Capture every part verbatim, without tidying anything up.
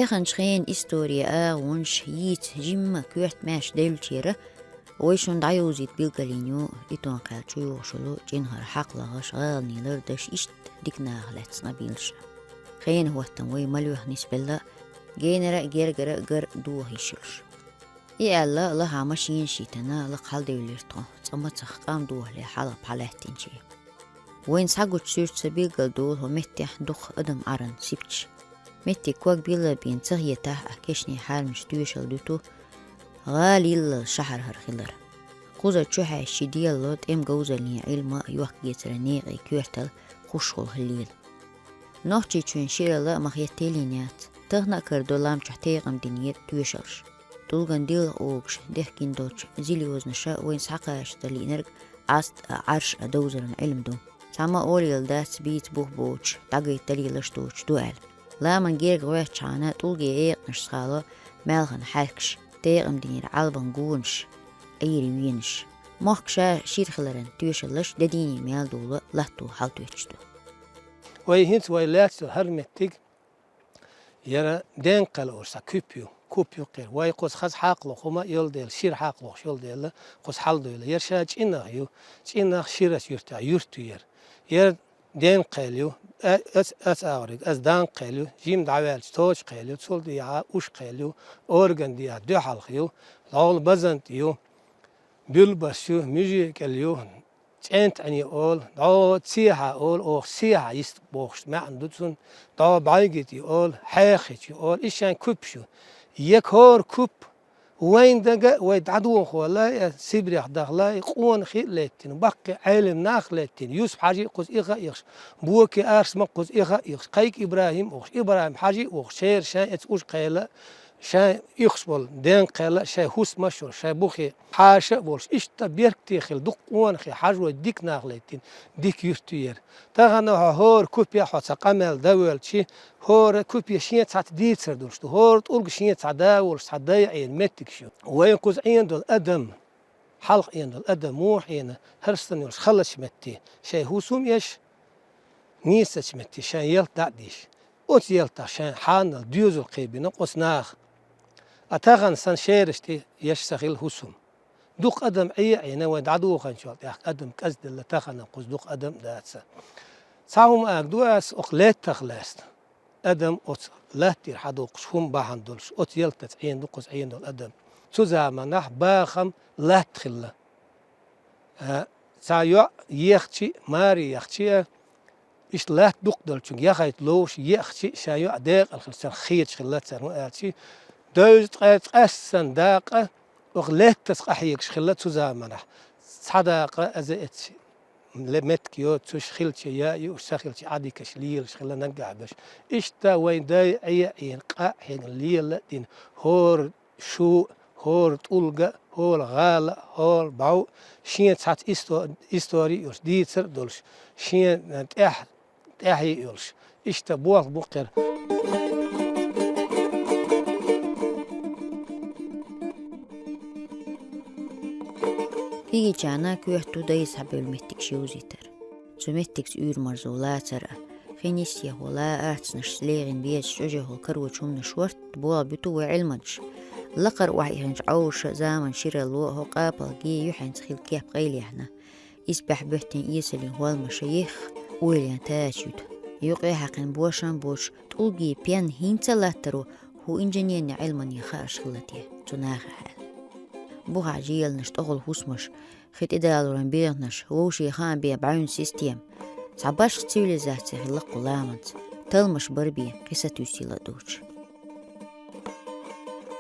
Яханчу хенан историн агӀонаш йийца жимма коьрта маьрша девллачара, вай шуна дӀайовзийта билгалйина ю Итон-Кхаьлла чуйогӀуш йолу чӀинхара хьакхалгӀаш, гӀаланийн лардаш, иштта дика нахах лаьцна къамелаш. Хенан хӀоттам вай малйоьхна нисбелла, генара а, гергара а гар доха йиш йолуш. И аьлла, лахахь машенаш йитина, лакха хьаладевлира тхо, цкъа мацах къам дохале хьалха хьалаьттинчи. Вайна схьагучу суьртаца билгалдолу хӀокху меттехь дукха адам Ӏаран сипча. Меттиг ког билла бен ца хетахь а, кешнийн хьарамаш тоьшалла дуьту, гӀала йиллал шахьар хӀара хилар. Кхузара чухьаьжча, делало тӀеман говзаллин Ӏилма а, йохк-эцаран некъий коьртал а хушхула хилийла. Нохчийчоьнан ширалла а ма хеттелийна яц, тахана а карадо лам чохь текъам динера тоьшаллаш. ТӀулган дилха огуш дехкина долчу зилйозанаша вайна схьакхача дан лиънарг Ӏаст а, Ӏарш а довзаран Ӏилма ду. Цхьамма а олийла дац, бийца бух боцуш, дӀагайта далилаш доцуш ду аьлла. Ламан герга гӀоьттичхьана, тӀулгийн экъанаш схало маьлхан хьаьркаш, текъам динера Ӏалбан гонаш, Ӏийра венаш. Мохк ша шира хиларан тоьшаллаш де дийне мел долу латто хьалатоьттуш ду. Вай хӀинца вай лаьцна хӀара меттиг, яра Денкхел олуш цхьа куп ю, куп ю кхера. Вай кхуза хаза хьакхалгӀа хӀума йолу дела, шира хьакхалгӀаш йолу дела, кхуза хьаладойла. Яра ша ЧӀинах ю, ЧӀинах ширачу юьртахь юрт ю яра. Яра Денкхел ю, а-, ас, ас агӀориг, ас Данкхел ю, жима дӀаваьлча Тожакхел ю, цул дехьа Ушкхел ю, Орган дехьа Дуьхьалха ю, ловла Базант ю, Буьлбас ю, Муьжекъел ю, ЦӀентӀани олу, дӀо Цехьа олу, оха Сехьа йист бохуш маьӀна ду цунна, дӀо БӀайгити олу, Хьеххичи олу, и шайн купаш ю. Як хӀора куп, вайн дага а, вай дӀадохо лай а, Сибрех даха лай а, къонахий а леттина, баккхий Ӏелам нах а леттина, Юсуп-Хьажи а кхуза иха а ихаш, Боки Арсма а кхуза иха а ихаш, Кхайк ИбрахӀим а ухаш, ИбрахӀим-Хьажи а ухаш, шера шайн эца Ушкхела а, шайн ихаш болу Денкхела а, шайн хӀусамаш а йолуш, шайн бухе хьаша а волуш, иштта беркате хила дукха къонахий, хьажой, дика нах леттина, дика юрт ю яра. Тахана хьо хӀора купе хьо цхьа къамел дан воьлчи, хӀора купе шен цхьацца дийцар долуш ду, хӀора тӀулг шен цхьа да волуш цхьа дай Ӏийна меттигаш ю. Вайн кхуза Ӏийна долу адам, хьалха Ӏийна долу адам муха Ӏийна, хӀара стан йолуш халачу метте шайн хӀусам еш, нийсачу метте шайн ялта дӀа а деш, оцу ялтах шайн хьанал доьзал кхебина оцу наха. А тахана сан шераш тӀе еш ца хилла хӀусам. Дукха адам Ӏе а Ӏийна, вай дӀадоханчул тӀаьхьа адам кӀезделла, тахана кхуза дукха адам а дац. Цхьа хӀума ага ду ас, окху лаьттах лаьцна адам оцу латта тӀера хьадоккхуш хӀума бахьана долуш, оцу ялтаца Ӏийна ду кхуза Ӏийна долу адам. Цу заманахь бахам латта хилла. А, цхьа йоӀ ехчи а, маре яхчи а, иштта латта дукха долчуьнга яхайта ловш еахчи а, ша йоӀ декъала хилча, царах хеташ хилла цара, хӀун аьлчи, девза ткъе цкъаьссан дакъа оха леттаца къахьегаш хилла цу заманахь. Цхьа дакъа аза эцчи, ле-, меттиг йоцуш хилча, я и уьш ца хилча, Ӏадикаш лелаш хилла наггахь берш. Иштта вайн дай Ӏе а Ӏийна, къа а хьегна, лела а дина, хӀора шу, хӀора тӀулга, хӀора гӀала, хӀора бӀов, шен цхьацца исто-, истори а йолуш, дийцар а долуш, шен тӀаьхьа, тӀаьхье а йолуш. Иштта болх бу кхера. Кегийчарна коьрта ду дайца схьабевлла меттигаш йовзийтар. Цу меттигца уьйр-марзо лацар а, хин йисте хӀола, ацанашца легӀина безачу чӀожехула карочу хӀуманаш шортта болх буьту вай Ӏилманчаш. Лакхара охьаихинчу Ӏовша а, заман ширалло а хӀокху къапалгий юьхьанца хилла кеп къайлаяьхьна. Исбаьхьа боьттина эсаллин хӀолмаша ехха ойла ян тача юьту. Юкъе хьаькхина бошам боцуш тӀулгий пен хӀинца а латтаро хӀун инженерни Ӏилманийн хаарш хилла те цу нахехь аьлла. Бухахь желанаш, тӀехула хӀусамаш, хи тӀедалоран бехнаш, вовшийн хаам бен бӀаьвнан система. Цхьа башха цивилизаци хилла кху ламанца, талламаш бара бен кхин сатуьйсийла а доцуш.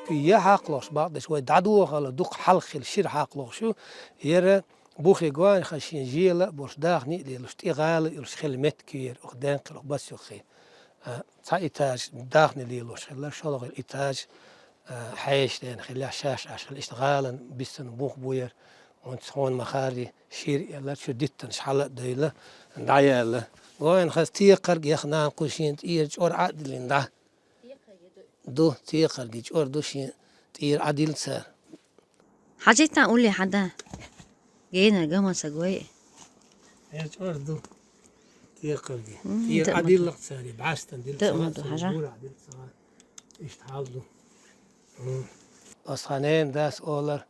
Я хьакхалгӀаш бакъдеш, вай дӀадохалла дукха хьалха хилла шира хьакхалгӀаш ю, яра бухе гоьнахь шен жела а болуш, дахне а лелош, тӀе гӀала а йолуш хилла меттиг ю яра, оха Денкхел, оха Басюххе. А, цхьа этаж дахне лелош хилла, шолгӀа этаж, а, хьешан дена хилла, шаьш Ӏаш хилла, иштта гӀалин бисина бух бу яра, хӀунда хьуна ма-хаъара, шира а элла, чу диттанаш хьала а девлла, дӀаяьлла. Гоьнахь текхарг яха нана кху шена тӀера чӀор Ӏа а диллина дӀа. Ду, текхаргий чӀор ду шен тӀера Ӏадилла цара. Хьажийтан улле хьан дан. Генара гаман саг вай. Э, чӀор ду. Текхаргий. М, тӀера Ӏадилла цара, бӀаьстан дилла ца, ду, хьажа. Гура Ӏадилла ца. Иштта хьал ду. Ас хьанен дас олар: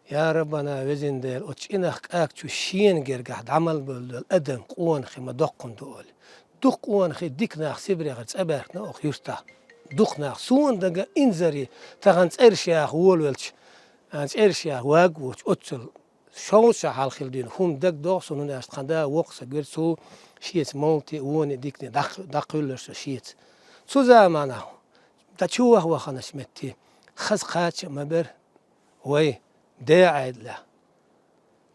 «Я Раббана, везин Дела, оцу чӀинах кӀаг чу шена гергахь дӀа мел бевлла адам къонахий ма доккхун ду», — олий. Дукха къонахий, дика нах Сибрехара цӀа баьхкина оха юьртахь. Дукха нах, суна дага инзаре, тахана цӀераш яха волавелча, а, цӀераш яха ваг воцу оццул шовзткъа шо хьалха хилла дуьйна хӀума дагадогӀу суна, хӀунда аьлча тхан да воккха саг вира, цо шеца моллате а, воне а, дикане а дӀакх-, дӀакхуьллура со шеца. Цу заманахь дӀа чу ваха ваханаш метте хаза кхача а ма бара вай, ден Ӏедалехь.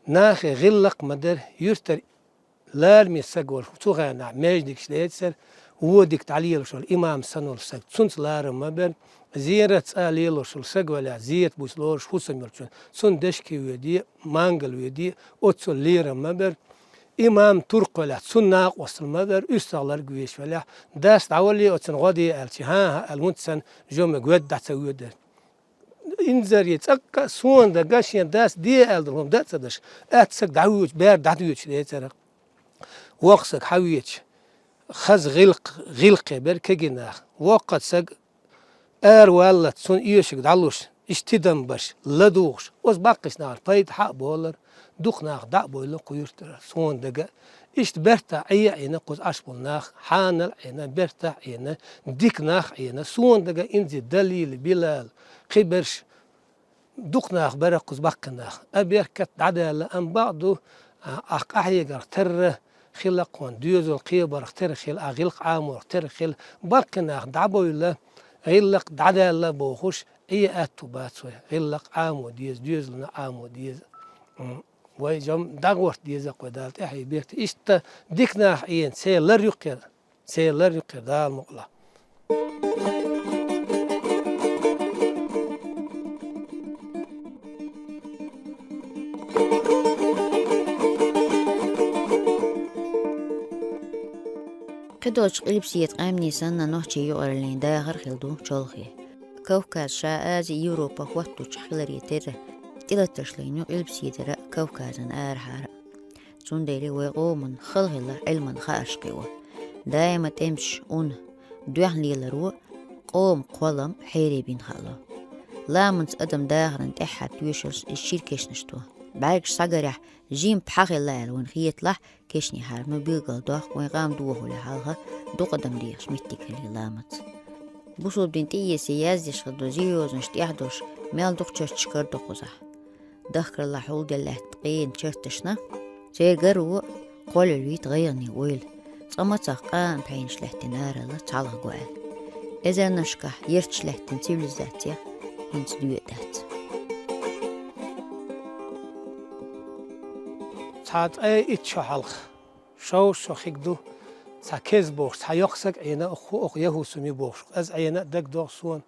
Нахе гӀиллакх а ма дара, юьртара лараме саг волуш, цу хенахь маьждигаш дацара, вон дика дӀалелош волу имам санна волу саг, цунца ларам ма бара, зерат цӀа лелош волу саг велахь, зерат буьйса лоруш хӀусам йолчунна, цунна дешке воьдий, мангал воьдий, оццул лерам ма бара. Имам туркх велахь, цунна накъостал ма бара, уьстагӀ ларг веш велахь, дас дӀавалле оцунна гӀо де аьлча, хӀан-хӀа аьлла, хӀунда санна жо мега вед дӀа ца воьдара. Инзаре цӀаккха а суна дага шен дас де аьлла долу хӀума дан а ца даш, атта саг дӀавоьдуш, бер дӀадоьдуш дацара. Воккха саг хьавеача, хаза гӀиллакх-, гӀиллакхе бара кегий нах. Воккхачу саг ара валлалц цунна оьшург дӀалуш, иштта тидам беш, ладугӀуш, оцу баккхийчу нахана пайда хьа а болар, дукха нах дӀа а бовлу кху юьртара, суна дага. Иштта бертахь Ӏе а Ӏийна кхуза Ӏаш болу нах, хьанал а Ӏийна, бертахь а Ӏийна, дика нах а Ӏийна, суна дага инзе Далил, Билал, кхиберш, дукха нах бара кхуза баккхий нах. А беркат дӀадаьлла, амма бакъ ду, а, ахь къахьегарх терра хила кхунна, доьзал кхебарх терра хила, а гӀиллакх Ӏаморх терра хила, баккхий нах дӀабовлла, гӀиллакх дӀадаьлла бохуш, Ӏе аьтту бац вай, гӀиллакх Ӏамо деза, доьзална Ӏамо деза. М, вай жам дӀагӀорта деза-кх вай Дала тӀаьхье бехке. Иштта дика нах Ӏийна, церан лар юккъера, церан лар юккъера Дала мукъалахь. КхидолчуӀ Къилбаседа къаьмнийн санна нохчийн юкъараллин дахар хилла ду чолхе. Кавказ ша Ази, Европа хӀоттучохь хиларе терра, тӀелатарш лайна ю Къилбаседара а, Кавказан арахьара а. Цундела вай къоман хала хилла Ӏилман хаарш кхио. Даима тӀемаш, ун, доьхна леларо къоман кхоллам хьере бина хаало. Ламанца адам дахаран тӀаьххьара тоьшаллаш иза шира кешнаш ду. БӀаьргаш схьагарехь, жимма пхьа хилла аьлла вайна хеталахь, кешнийн хьарма билгалдоккху вайн къам дохале хьалха дукха адам дехаш меттиг хилла ламанца. Бусалба дин тӀеэций яздеш хилла долу серьёзнаш тӀехь долуш мел дукха чарташ карадо кхузахь. Дахкараллахь хьулделла лаьтта къена чарташна, церан гаро кхоллавита гӀайгӀане ойла, цкъа мацах къана пхьенаш лаьттина аралла цхьалха го аьлла. Эзарнашкахь ярташ лаьттина цивилизацех хӀинца доьа дац. Цхьа ткъе итт шо хьалха, шовзткъа шо хиг ду, цхьа Кез бохуш цхьа йоккха саг Ӏийна, оха, оха Яхусум ю бохуш, аса Ӏийна а дагадогӀу суна.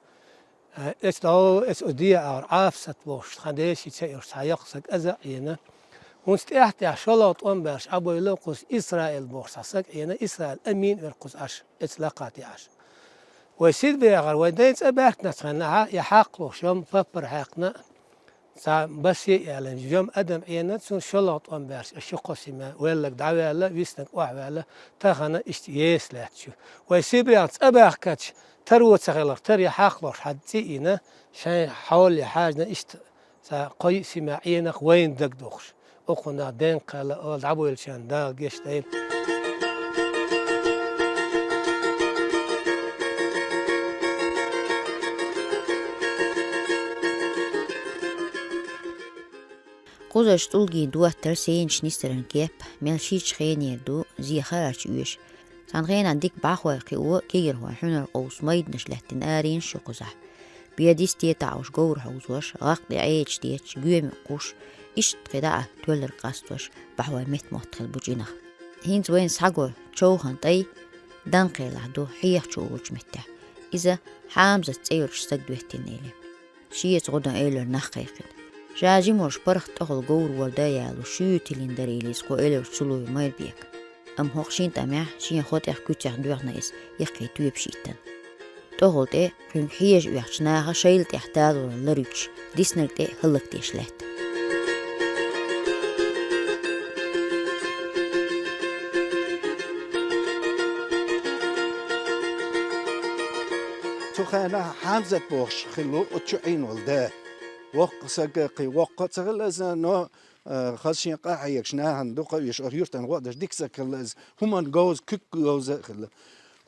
Э, эцу дӀо, эцу де агӀор Ӏафсат бохуш, тхан деши ца йолуш цхьа йоккха саг аса а Ӏийна. ХӀунца тӀаьхь-тӀаьхь шолгӀа тӀом баьллаш Ӏа бовла кхуза Исраил бохуш цхьа саг Ӏийна, Исраил Амин вара кхуза Ӏаш, эцу лакхахь тӀе Ӏаш. Вай Сибрехара, вай дайн цӀа баьхкинарш хьаьнна, и хьакхалуш йома паппар хьаькхна, цхьа Басе а аьлла, жима адам Ӏийна, цунна шолгӀа тӀом баьлча, аша ши-кхо сима велларг дӀаваьлла, виснарг охьаваьлла, тахана иштта еса лаьтташ ю. Вай Сибрехара цӀа баьхкача, таро ца хиларх, тара я хьакхалуш хьан цӀе йина, шайн хьоле хьажна, иштта цхьа кхо-йиъ сима Ӏийнарх вайна дагадохуш. Укхунах ден кхаьлла ола дӀабойлучарна Дала гечдойла. Кхузарчу тӀулгийн доттар, сенаш нисдаран кеп, мел ширачу хенера ду, зе хаарча оьшу. Цхьана хенахь дика бӀахой кхио, кегийрхой хьуьнар къовса майданаш лаьттина аренаш ю кхузахь. Бен дисте таӀош говр хьовзош, гӀакх тӀе Ӏедаш детташ, гоьмиг кхуш, иштта кхидӀа а тоьлларг къастош, бӀахой метта-мотт хилла бу чӀинах. ХӀинца вайна схьаго човхан тӀай Данкхелахь ду, хьеха чу олучу меттехь. Иза Хьамзат цӀе йолчу стага доьттина элира. Шеца гӀо дан эвлара нах кхайкхина. Ша жималуш паргӀат тӀехула говр вор дан ялош, шуьйра тиллина дара элира иза кху эвларчу Цулуев Майрбека. Амма хӀокху шина тӀамехь шен хӀо тӀех куьцех доьхна иза, яккхий тоьпаш йиттина. ТӀехула тӀе кхуьнга хьежа оьхучу наха шайла тӀехь талоран лар юьтуш, диснарг тӀе хӀаллакдеш лаьтта. Цу Воккха хана Хьамзат бохуш хилла ву оцу чу Ӏийна волу да. Воккха саг кхин воккха а ца хилла иза, но, э, хаза шен къа хьегаш нахана дукха а веш, оха юьртана гӀо а деш дика саг хилла иза, хӀуманна говза, куьг говза а хилла.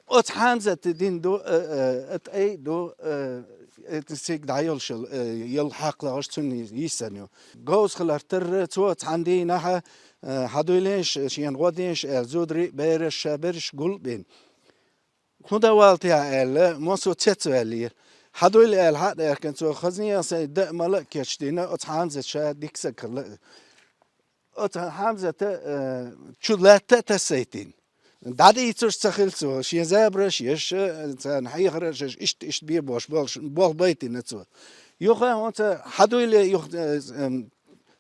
Оцу Хьамзата дина ду, э, э, тӀай ду, э, э, цига дӀайолуш йолу, э, йолу хьакхлагӀаш цунна йиссана ю. Говза хилар тарра, цо цхьана дийнахьа, э, хьадуьйлийша, шена гӀо дийша аьлла, зударий а, бераш, ша бераш гул а бина. ХӀун дан валла техьа аьлла, массо а цецваьллера. Хьадуьйла аьлла, хьа а даьхкина, цо хазне а сайн дан а мала а кечдина, оцу Хьамзата ша дика саг хилла. Оцу Хьамзата, э, чу латта а тасайтина. ДӀадийцуш ца хилла цо, шен забараш еш, царна хьехараш еш, иштта, иштта бен болуш, болуш, болх байтина цо. Юха хӀунца хьадуьйле, юха, э, эм,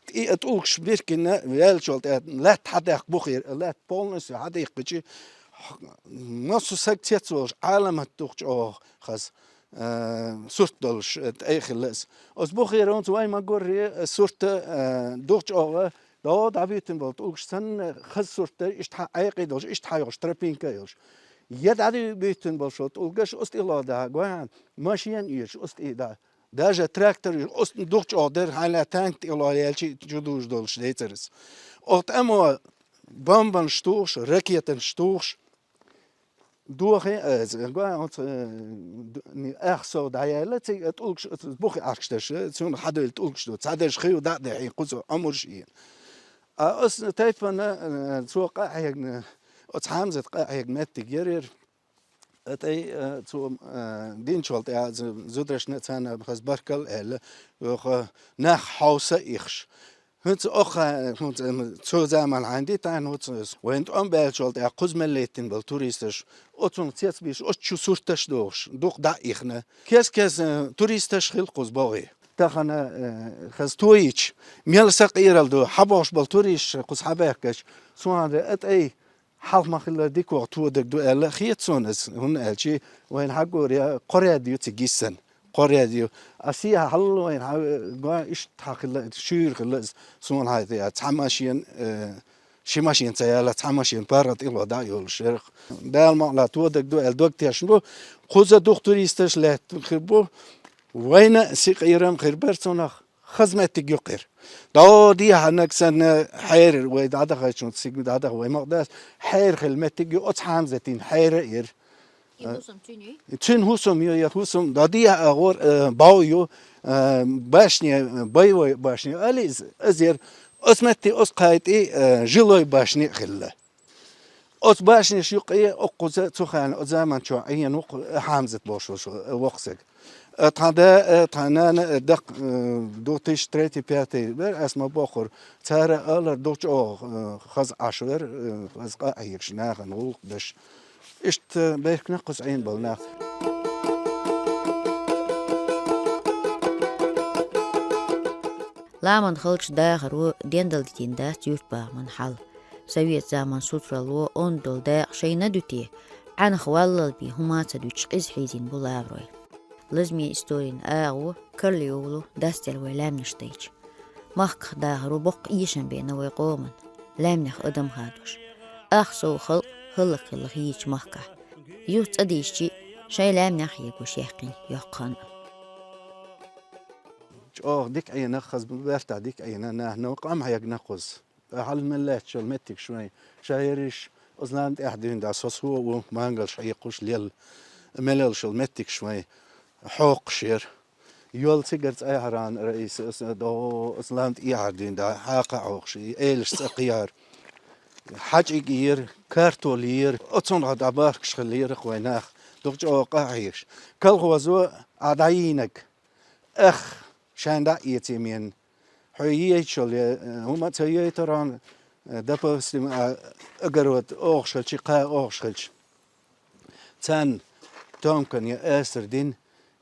тӀи-, тӀулгаш биркина ваьллачул тӀаьхьа латта хьадаьккха бухера, латта полностью хьадийккхичи, массо а саг цецволуш, Ӏаламат дукха чӀогӀа хаза, э, сурт долуш, э, тӀай хилла иза. Оцу бухера хӀунца вай ма гурре, э, сурта, э, дукха чӀогӀа догӀа дӀабуьйтина болу тӀулгаш санна, хаза сурт дара, иштта хьан Ӏекъе долуш, иштта хьан йолуш, тропинка а йолуш. Я дӀабуьйтина болуш болу тӀулгаш оцу тӀехула дӀа, гой хьан, машина а оьцуш, оцу тӀе дӀа. Даже трактор оцу дукха чӀогӀа дара, хьайна танк тӀехула яьлчи чу дужуш долуш дацара иза. Оха тӀамо бомбанаш тухуш, ракетанаш тухуш, дохе а иза, гой, оцу, э, ду-, ни-, ах сов дӀаяьлла, цига тӀулгаш, оцу бухе Ӏаркаш дерш, цунах хьадуьйла тӀулгаш ду, цхьадерш хиу дӀа а дехьий, кхуза Ӏумурш а йина. А оцу тайпана, э, цо къа а хьегна, оцу Хьамзата къа а хьегна меттиг яра, яра. ТӀай, э, цо, э, динчул тӀаьхьа зу-, зударшна а царна хаза баркалла а аьлла, оха нах хьовса а ихаш. ХӀинца оха, хӀинца, м, цу заман хьайна ди тахана, хӀинца вайна тӀом баьллачул тӀаьхьа кхуза мел леттина болу туристаш, оцунах цецбеш, оцу чу сурташ а дохуш, дукха дӀа а ихна. Кез-кез, э, туристаш хилла кхуза богӀий. Тахана, э, хаза тоийча, мел са къерал ду, хьабохуш болу туристаш кхуза хьабаьхкача, суна а тӀай хьалха ма-хиллара дикох тодаг ду аьлла, хета суна иза, хӀунда аьлча вайна хьагур я кхо ряд ю цига йиссана, кхо ряд ю. А сехьа хьалла вайна хьа-, гой иштта хьан хилла, шуьйра хилла иза, суна хьайта я цхьа машина, э, ши машина ца яла, цхьа машина паргӀат тӀехула дӀа а йолуш яра. Дала мукъ лахь тодаг ду аьлла дог тешна бу, кхуза дукха туристаш лаьтта хир бу, вайна а сий къерам хир бара цунах. Хаза меттиг ю кхира. ДӀо дехьа наг санна, хьерар вай дӀадахайчунца сигна дӀадаха вай ма-, дас, хьера хила меттиг ю, оцу Хьамзатин хьера а яра. И хӀусам цуьнан ю? Цуьнан хӀусам ю, я хӀусам, дӀо дехьа агӀор, э, бов ю, э, башня, э, боевой башня, али из, из яра. Оцу метте, оцу кхайтӀе, э, жилой башня а хилла. Оцу башнеш юккъе, оккхуза цу хана, оцу заман чохь Ӏийна ву-кх Хьамзат бохуш волуш воккха саг. Э, тхан да, э, тхан нана, э, дакъ, э, две тысячи третий, пятый бер, ас ма бохура, цара алар дукха чӀогӀа, э, хаза Ӏаш вер, э, хаза къа а хьегаш, нахана гӀуллакх беш. Иштта бехкана кхуза Ӏийна болу нах. Ламан халчу дахаро дендал дитина дац юьртбахаман хьал. Совет заман сутаралло онда долу дакъа шайна а дуьтий, Ӏаьнах валлал бен хӀума а ца дуьтуш къиза хьийзийна бу лаврой. Лазаме историн агӀо карла йовлу дастел вай лаьмнаш дайча. Махках дахаро боккха эшам бина вай къоман, лаьмнех адам хадош. Ах сов халкъ хӀаллакьхилла хийча махкахь. Юха цӀа дийшчи, шайн лаьмнех а егош яьккхина йоккха хан а. ЧӀогӀа дика Ӏийна, хаза бертахь дика Ӏийна, нахана къам хьегна кхуза. Хьал мел лаьтташ йолу меттигаш вайн. Шаьриш, оцу лам тӀехь дуьйна дӀа со со а ву, мангалш хьекхуш лелла. Мел йолуш йолу меттигаш вайн. Хьокхуш яра. Йол цигара цӀа яхьаран раис, оцу, до, оцу лам тӀехьара дуьйна дӀа, хьакха а хьокхуш, и элаш цӀа кхехьара. Хьачиг йира, картол йира, оцунах дӀа баркаш хилла йира вайн нах. Дукха чӀогӀа къа а хьийгаш. Колхозо а дӀайийнаг. Ах, шайн дӀа а эций мен. Хьо ейчул, э, хӀума а ца йойтархьама, э, допустим, а, огород оьхуш хилча, кхаа оьхуш хилча. Царна томкан я асар дина,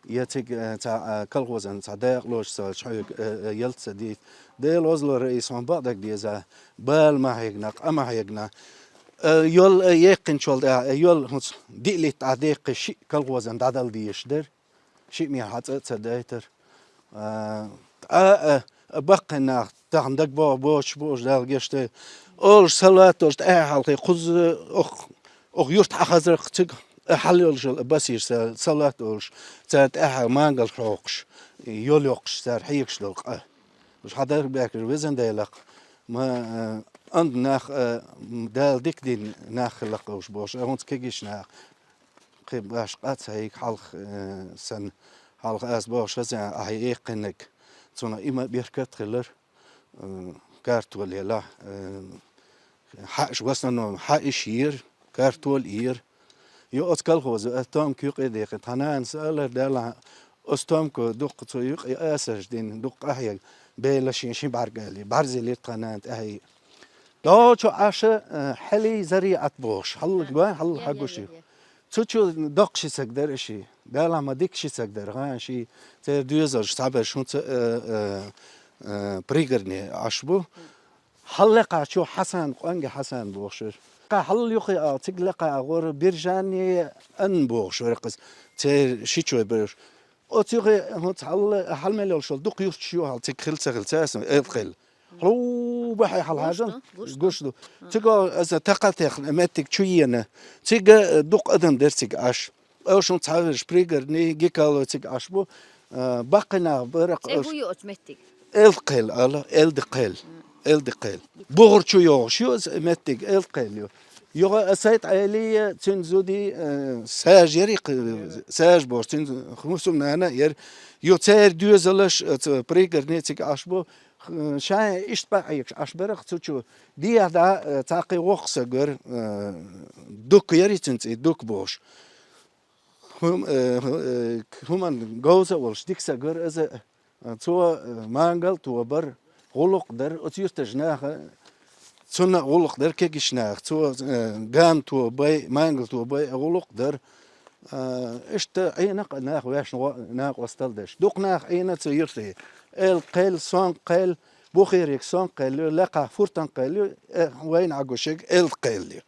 я цига, э, цхьа, а, колхозан цхьа дакъа лоцуш ца хилча, хьоьга, э, э, ялта ца дийца. Дела возлора и сон бакъдерг деза, бала ма хьегна, къа ма хьегна. Э, йол, э, еккхинчул тӀаьхьа, э, йол хӀинца диъ литр Ӏа деккхи шиъ колхозан дӀадала дезаш дара. Шиъ мел хьан цӀа а ца дайтара. А, а, а, баккхий нах тахана дагабогӀу боцуш бу уж, Дала гечдойла. Олуш салат долуш тӀаьхьа хьалхе кхуза ох, ох юрт хьахазарх цига Э, хьал йолуш йолу басийша, салат олуш, цара тӀаьхьа мангал хьокхуш, йол йоккхуш, цара хьегаш долу къа. Уьш хьан дара баьхкира везан Делакх, ма, э, анда нах, э, Дала дика дина нах хилла уьш бохуш, э, хӀунца кегиш нах, кхин баш къа ца хьийга хьалха, э, санна, хьалха ас бохуш, хаза ахьа еккхинниг. Цунах и ма беркат хилар. Э, картоль елахь, э, хьаъш, в основном, хьаъш йийра, картоль йийра. Йо, оцу колхозо, ас Томка юкъе дехира, тхан нанас алар делахь, оцу Томко дуккха цо юкъе асарш дина, дуккха къахьега, бела шен ши бӀаьрг али, бӀаьрзе лира тхан нана тӀаьхье. ДогӀучу Ӏаша, э, хьели зарри Ӏат бохуш, хьаллаг бан, хьалла хьагуш ю. Цу чу доккха ши саг дара ши. Далахь ма дика ши саг дара, гӀан ши. Церан доьзалш цхьаберш хӀунца, э, э, э, Пригородне Ӏаш бу. Хьаллекхачо Хьасан, къонгий Хьасан бохуш вара. Кхин хьалла юххе а, цига лекха а гӀора Биржани Анна бохуш вара кхуза. Церан шичой берш. Оцу юххе хӀунца хьалла, хьалмел йолуш йолу дукха юрташ ю хьал, цига хила ца хила, цаьрца элкъелла. Хьу бахье хьал хьажал? Гуш ду, гуш ду. Цига аса такхатех меттиг чу йена. Цига, э, дукха адам дара цига Ӏаш. Оьшун цхьаверш Пригородни, Гикалой цига Ӏаш бу. Э, баккхинах барах. ЦӀе хӀу ю оцу меттиг? Элкъел ала, Элдикъел. Элдикъел. Бугъур чу йогӀуш ю аса меттиг, Элдикъел ю. Юха а Сайт Ӏели, цуьнан зуди, э, сажа яри, сажа бохуш, цуьнан хӀусамнана а яра. Ю церан доьзалаш, э, ца Пригородни цига Ӏаш бу. Ш-, шайн иштта баьӀийгаш Ӏаш берах цу чу. Дехьа да, э, цхьа кхин воккха саг вара, э, Дукка яри цуьнан цӀе, Дукка бохуш. ХӀум-, э, хӀу-, э, хӀуман говза а волуш, дика саг вара иза, э, цо, э, мангал а тобар, гӀуллакх а дара, оцу юьртара наха, цунна а гӀуллакх дара кегиш наха, цо, э, ган тобай, мангал тобай а гӀуллакх дара. А, иштта Ӏийна-кх нах вешна гӀо-, накъостал деш. Дукха нах Ӏийна цу юрте. Элкъел, Сонкъел, Бухериг Сонкъел ю, лекха Фуртанкъел ю, э, вайна Ӏагушиг Элкъел ю.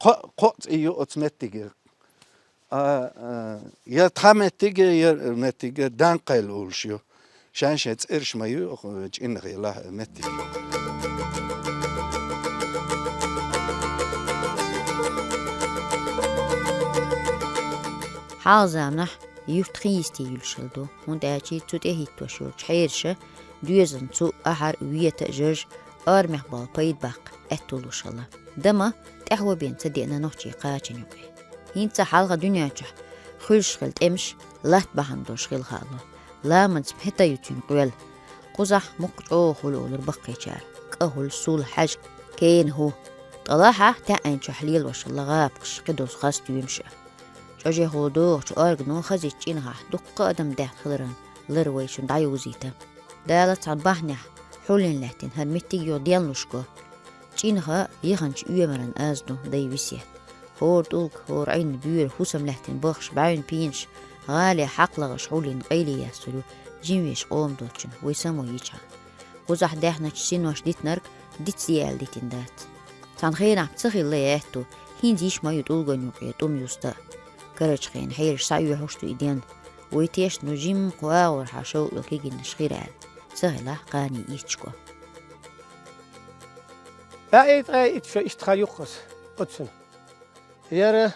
Кхо-, кхоъ цӀе ю оцу меттиге. А, а, я тхан меттиге, я меттиге Данкъел олуш ю. Шайн-шайн цӀераш ма ю, оха чӀинах елахь меттиг. Хьалха заманахь юрт хин йисте юьллуш хилла ду, хӀунда аьлча цу тӀе хӀиттош йолчу хьераша доьзална цу ахьар а, вета а жожа, орамех болу пайда баккха аьтто луш хилла. Дама тӀаьхьо бен ца деана нохчийн кхачан юкъе. ХӀинца хьалха дуьнен чохь хуьлуш хилла тӀемаш латта бахьана долуш хилла хаало. Ламанца хӀета ю цуьнан къоьлла. Кхузахь мукх чӀогӀа хуьлу олура баккхийчара. КӀа хуьлу, сул, хьаьжа, кена хӀу. ТӀалахьа таьӀӀен чохь лелош хилла гӀапакхаш, кхидолу хас туьймаш а. ЧӀожехула догӀучу органо хазачу чӀинхахь дуккха адам даьхна хиларан лар вай шуна дӀайовзийта. Дала цхьана бахьанехь хьуллин лаьттина хӀара меттиг юха денлуш го. ЧӀинха яханчу оьмаран аз ду дай весет. ХӀора тӀулг, хӀора Ӏин, боьра хӀусам лаьттина бахаш бӀаьвнан пенаш, гӀале хьакхлагӀаш хьуллин къайле яьссалу жимвеш къоман доцчунна вай само йичхьана. Кхузахь даьхначу синош дитинарг диц де аьлла дитина дац. Цхьана хенахь ца хилла аьтту, хӀинца йиш ма ю тӀулган юкъе тӀум юста а. Карарчу хенахь хьераш схьаоьхьуш ду и ден. Вай тешна ду жимма кху агӀорхьа шовкъ йолу кегийнаш хир аьлла, ца хилахь кхане иштачу го. БӀе итт, ткъе итт шо иштта хан ю-кх оцу, оццуьнан. Яра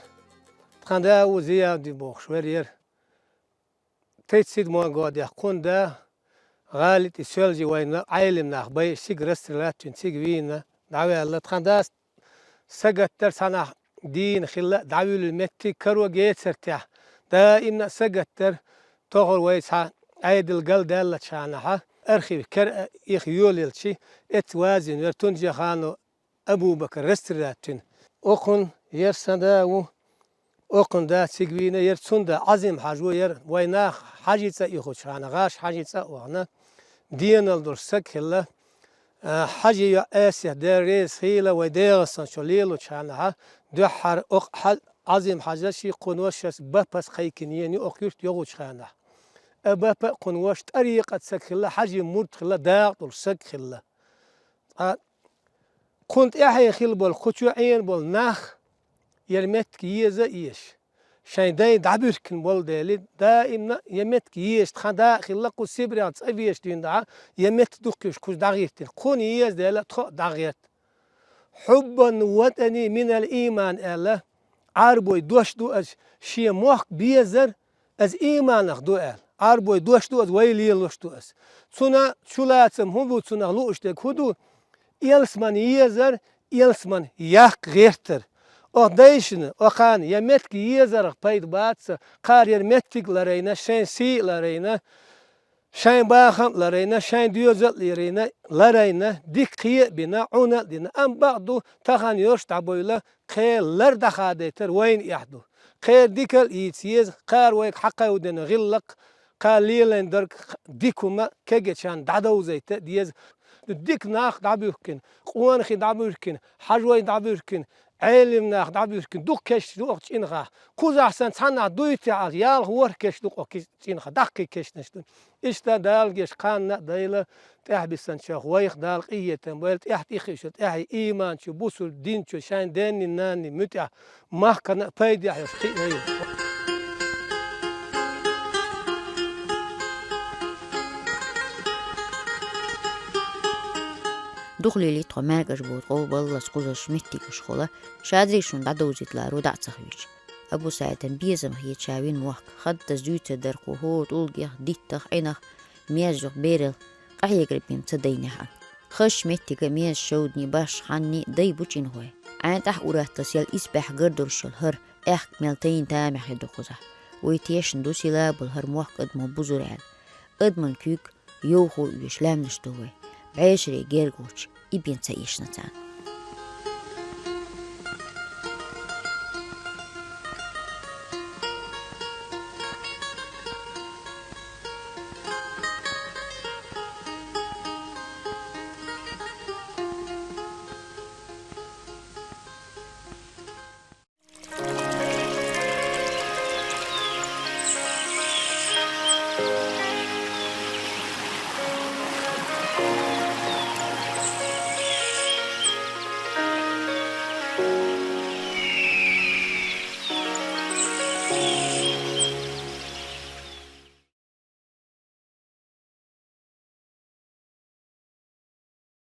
тхан да ву Зиявди бохуш вара яра. Тридцать седьмой годехь кхунда гӀали тӀе соьлжи вайна Ӏелам нах байъа, цига расстрелять вина, цига вийна, дӀаваьлла. Тхан дас сагатдар цхьанахь дийна хилла, дӀавуьллу меттиг каро гецартехь. Даимна а сагатдар, тохара вай цхьа Ӏедал галдаьллачхьанахьа, архив кара а иха йолаелчи, эцца вазийна вара Тунжехано Абу-Бакар расстрелять вина. Окхун яра сан да ву, окхун да цига вийна, яра цунда Ӏазим-Хьажа ву, яра вай нах Хьажи цӀа а ихучхьана, гӀаш Хьажи цӀа а вахана, денал долуш саг хилла. А, Хьажи йоӀ Асет, Дела реза хийла, вай ДегӀастан чу лелочхьанахьа, дуьххьара окх Хьа-, Ӏазим-Хьажа ши кхунвашас бапас кхайкина йина ю окх юрт йогӀучхьанахь. А бапа а кхунваш тӀарикъат саг хилла, Хьажи мурд хилла, дакъа долуш саг хилла. Ткъа кхунна тӀаьхье хилла болу, кху чу Ӏийна болу нах, яра меттиг еза а езаш, шайн дай дӀабуьркина болу дели, даимна а я меттиг езаш тхан да а хилла, кху Сибрех цӀа везаш дийна дахьа, я меттиг дуккхуш кхуза дӀагӀиртина. Кхунна еза дела, тхо а дӀагӀерта. «Хьуббан ватӀани минал ийман», аьлла, Ӏарбой дош ду аз шен мохк безар, аз ийманах ду аьлла. Ӏарбой дош ду аз, вай лелош ду аз. Цунах чулацам хӀун бу, цунах лууш дерг хӀун ду? Ялсман езар, ялсман яккха гӀертар. Оха дайшна, оха я меттиг езарах пайда бац, кхар яр меттиг ларайна, шайн сий ларайна, шайн бахам ларайна, шайн доьзал ларайна, ларайна, дика кхе а бина, Ӏуна а дина. Ам бакъду, тахан йорш дӀабойла, кхел лар дӀахадайтар вайна эхь ду. Кхел дикал ийца еза, кхар вайга хьакхайдина гӀиллакх, кхар лелайн дарг дика хӀума кегечан дӀадовзайта деза. Дика нах дӀабуьркина, къонахий дӀабуьркина, хьажой дӀабуьркина, Ӏелим нах дӀабуьркина, дукха кеш ду оха цӀинхахь. Кхузахь сан цхьаннахь дуйте Ӏа, ялх ворхӀ кеш ду оха цӀинхахь, даккхий кешнаш ду. Иштта Дала геш кханна а дайла, тӀехь бисанчох вайх Дала къинхетам бойла, тӀехь тӀихиша, тӀехь ийман чу, бусул дин чу, шайн денни нанни муьтӀехь, махкана а пайдехь йолуш кхиъна йойла. Дукха лелий тхо маьркӀаж боцу къовбаллалц кхузарш меттигаш хула, шадериг шуна дӀадовзийта ларо дӀа а ца хьоьжуш. Абу-СаӀидан безам хеташ вина мохк, хаддаза дуьйцур дара кху хӀора тӀулгех, диттах, Ӏинах, мезачух берал, къахьегар бен ца дайнехь а. Хазачу меттига меза шовдний, баш хьанний дай бу цӀинхой. Ӏайн тӀехь ураттас ял исбаьхьа гардуьршал хӀара, аьхка мел тайна тамехь хир ду кхузахь. Вай тешна ду сила а болу хӀара мохк адамо бузур аьлла. Адаман куьг йовхо оьшу лаьмнаш ду вай. БӀешаре герга гӀуч, и бен ца эшна царна.